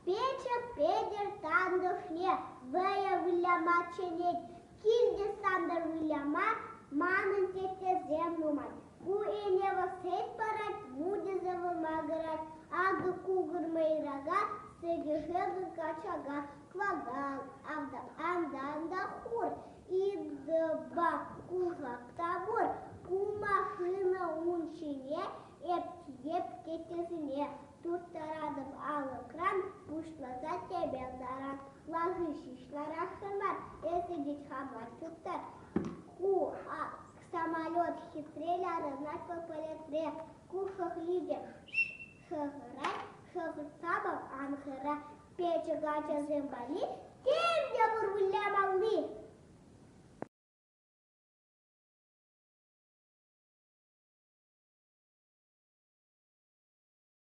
Пӗчӗк Петӗр тантӑшне вӑйӑ выляма чӗнет. Килте Сантӑр выляма манӑн теттесем нумай. Ку ӗне вӑл сӗт парать, вутӑсӑр вӑл макӑрать. Акӑ кукӑр мӑйрака, сӗкӗ-шӗкӗ качака, кӑвакал, автан та хур, йытӑпа кушак та пур. Ку машина ун ҫине эп тиеп теттесене турттаратӑп алӑкран пуҫласа тӗпел таран. Лаши ҫеҫ ларасшӑн мар, эсӗ тет хамах чуптар. Ку самолет хитре ярӑнать вӑл пӗлӗтре. Ку шӑхличӗ шӑхӑрать, шӑхӑртса вӑл ан хӑра. Пӗчӗк ачасем валли тем те пур вылямалли.